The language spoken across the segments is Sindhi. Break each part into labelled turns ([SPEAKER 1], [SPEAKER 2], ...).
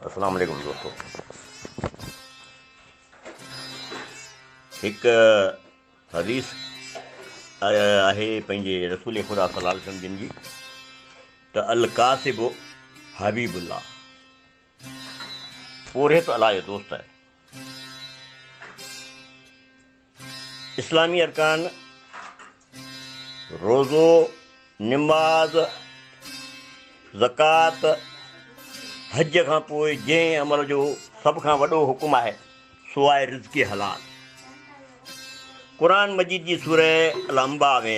[SPEAKER 1] السلام عليڪم دوستو هڪ حديث آهي پنهنجي رسول خدا صلي الله عليه وسلم جن جي ته الڪاسب حبيب الله پورهيت الله جو دوست آهي. اسلامي ارڪان روزو، نماز، زڪوات، حج کان پوء جنهن عمل جو سڀ کان وڏو حڪم آهي سو آهي رزق حلال. قرآن مجيد جي سورة الانباء ۾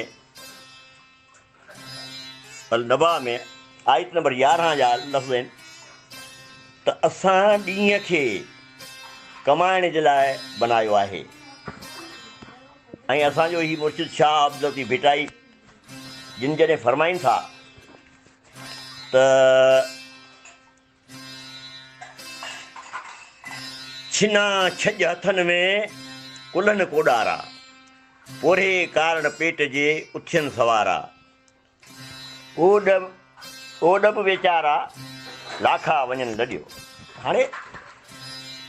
[SPEAKER 1] النبا ۾ آيت نمبر 11 جا لفظ آهن ته اسان ڏينهن کي ڪمائڻ جي لاء بنايو آهي ۽ اسان جو هي مرشد شاهه عبداللطيف ڀٽائي جن جڏهن فرمائن ٿا ته ڇنا ڇڄ هٿن ۾، ڪلهن ڪوڏارا. پورهيي ڪارڻ پيٽ جي، اٿين سوارا. اوڏ اوڏ به ويچارا، لاکا وڃن لڏيو. هاڻي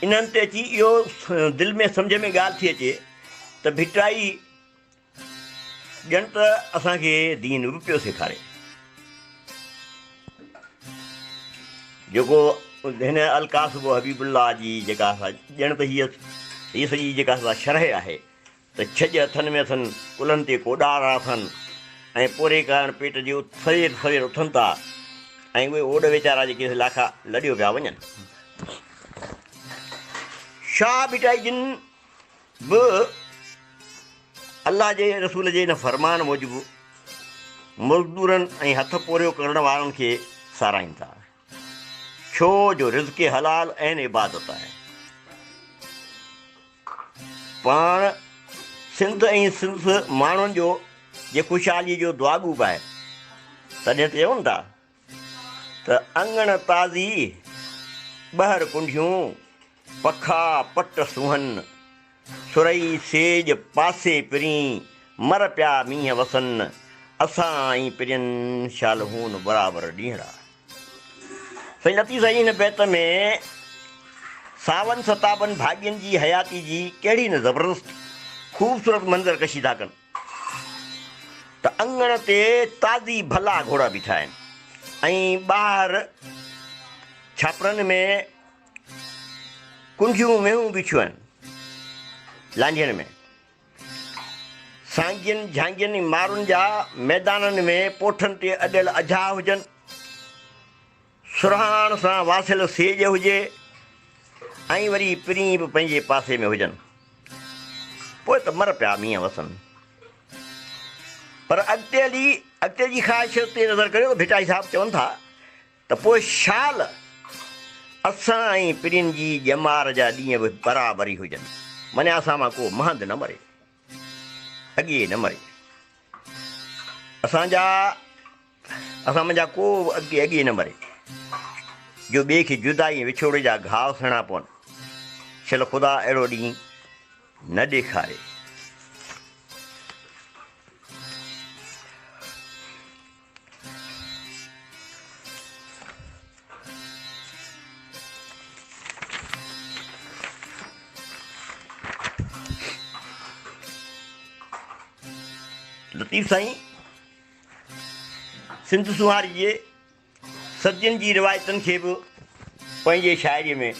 [SPEAKER 1] انهن تي اچي اهو دل ۾ سمجهه ۾ ڳالهه ٿي اچي ته ڀٽائي ڄڻ ته اسان کي دين به پيو سيکاري. جيڪو هن الڪاسب حبيب الله جي جيڪا ڄڻ ته هيء هيء سڄي جيڪا سا شرح آهي ته ڇڄ هٿن ۾ اٿن، ڪلهن تي ڪوڏارا اٿن ۽ پورهيي ڪارڻ پيٽ جي سوير سوير اٿن ٿا ۽ اهي اوڏ ويچارا جيڪي لاکا لڏيو پيا وڃن. شاهه ڀٽائي جن به الله جي رسول جي ان فرمان موجب مزدورن ۽ هٿ پورهيو ڪرڻ وارن کي ساراهين ٿا، ڇو جو رزق حلال عين عبادت آهي. پاڻ سنڌ ۽ سنڌ ماڻهن جو جي خوشحالي جو دعاگو به آهي، تڏهن ته چون ٿا ته اڱڻ تازي، ٻهر ڪنڍيون، پکا پٽ سونهن، سرهي سيڄ پاسي پرين، مر پيا مينهن وسن، اسان ۽ پرين شال هون برابر ڏينهڙا. سائين لطيف سائين هن بيت ۾ ساون ستابن ڀاڳين جي حياتي جي ڪهڙي نه زبردست خوبصورت منظر ڪشي ٿا ڪن. ته اڱڻ تي تازي ڀلا گهوڙا بيٺا آهن ۽ ٻاهر ڇاپرن ۾ ڪنڍيون مينهون بيٺيون آهن. لانڍين ۾ سانگين، جهانگين ۽ مارن جا ميدانن ۾ پوٺن تي اڏيل اجها هجن. سرهاڻ سان واسيل سيڄ هجي ۽ وري پرين به پنهنجي پاسي ۾ هجن. پوء ته مر پيا مينهن وسن. پر اڳتي هلي اڳتي جي خواهش تي نظر ڪريو ته ڀٽائي صاحب چون ٿا ته پوء شال اسان ۽ پرين جي ڄمار جا ڏينهن به برابر ئي هجن. معنيٰ اسان مان ڪو مهند نه مري. اڳي نه مري. اسان جا اسان منجهان ڪو به اڳتي اڳي نه مري، جو ٻئي کي جدائي ۽ وڇوڙي جا گهاء سهڻا پون. شل خدا اهڙو ڏينهن نه ڏيکاري. لطيف سائين سنڌ سونهاري جي صدين جي روايتن کي به پنهنجي شاعريء ۾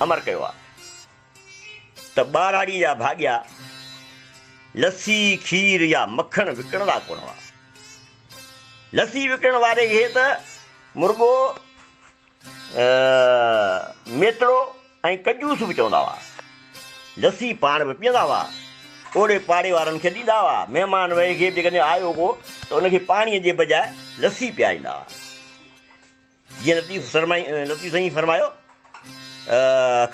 [SPEAKER 1] امر ڪيو آهي ته ٻهراڙيء جا ڀاڳيا لسي، کير يا مکڻ وڪڻندا ڪونه هئا. لسي وڪڻڻ واري کي ته مرڳو ميتڙو ۽ ڪجوس به چوندا هئا. لسي پاڻ به پيئندا هئا. اوڙي پاڙي وارن کي ڏيندا هئا. مهمان وهي کي به جيڪڏهن آيو ڪو ته ان کي پاڻيء جي بجاء لسي پياريندا هئا. جيئن لطيف لطيف سائين فرمايو،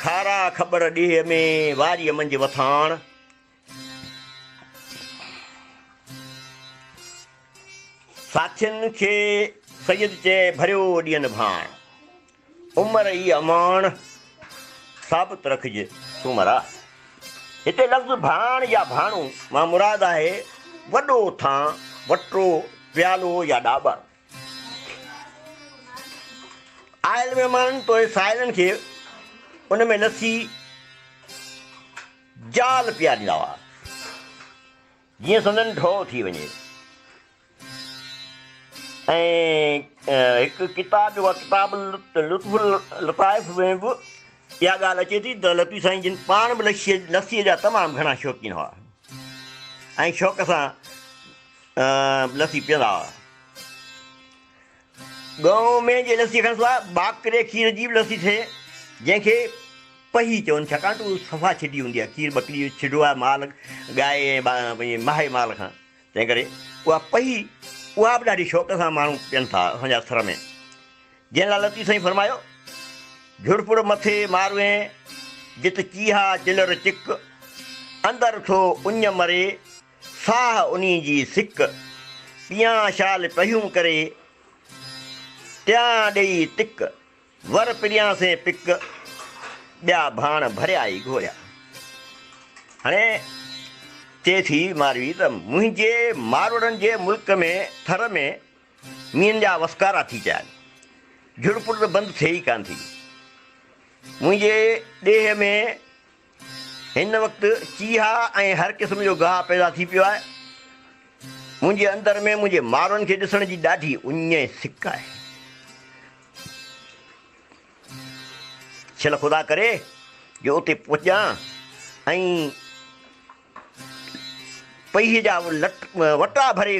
[SPEAKER 1] کارا کٻڙ ڏيهه ۾، واريء منجهه وٿاڻ. ساٿين کي سيد چئي ڀريو ڏين ڀاڻ. عمر ئي اماڻ، ثابت رکج سومرا. هتي لفظ ڀاڻ يا ڀاڻو مان مراد آهي وڏو ٿان، وٽو، پيالو يا ڏاٻر. آيل مهمانن توڙي سائلن کي ان ۾ لسي جال پياريندا هئا، جيئن سندن ڍؤ ٿي وڃي. ۽ هڪ ڪتاب جيڪو آهي ڪتاب لطف اللطائف ۾ به اها ڳالهه اچي ٿي ته لطيف سائين جن پاڻ به لسيء جا تمام گهڻا شوقين هئا ۽ شوق سان لسي پيئندا هئا. ڳئون مينهن جي لسيء کان سواء ٻاڪري کير جي به لسي ٺهي، جنهن کي پهي چون، ڇاڪاڻ ته اهو صفا ڇڊي هوندي آهي. کير ٻڪريء جو ڇڊو آهي مال ڳائي ۽ ماهي مال کان، تنهن ڪري اها پهي اها به ڏاڍي شوق سان ماڻهو پين ٿا اسان جا ٿر ۾. جنهن لاء لطيف سائين فرمايو، جهڙپڙ مٿي ماروين، جت چيها چلر چڪ، اندر ٿو اڃ مري، ساهه انهي جي سڪ، پيان شال پهيون ڪري، تيان ڏيئي تڪ، ور پريان سين پڪ، ٻيا ڀاڻ ڀريا ئي گهوريا. هاڻي چئي ٿي ماروي ته منهنجي ماروئڙن جي ملڪ ۾ ٿر ۾ مينهن جا وسڪارا ٿي چيا آهن. جهڙ پٽ ته بند ٿئي ئي ڪانه ٿي. منهنجي ڏيهه ۾ هن وقت چيها ۽ هر قسم جو گاهه پيدا ٿي پيو آهي. منهنجي اندر ۾ منهنجي مارون کي ڏسڻ جي ڏاڍي اڃ ۽ سڪ آهي. شل خدا ڪري جو اتي پهچان ۽ پهي جا وٽا ڀري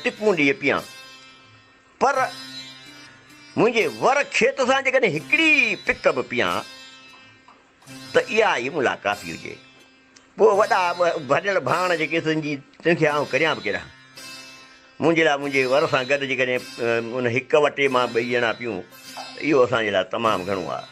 [SPEAKER 1] ٽڪون ڏيئي پيان. پر منهنجي ور کيت سان جيڪڏهن هڪڙي پڪ به پيان ته اها ئي مون لاء ڪافي هجي. پوء وڏا ڀريل ڀاڻ جيڪي سن جي تن کي آئون ڪريان به ڪيڏانهن؟ منهنجي لاء منهنجي ور سان گڏ جيڪڏهن ان هڪ وٽي مان ٻئي ڄڻا پيون ته اهو اسان جي لاء تمام گهڻو آهي.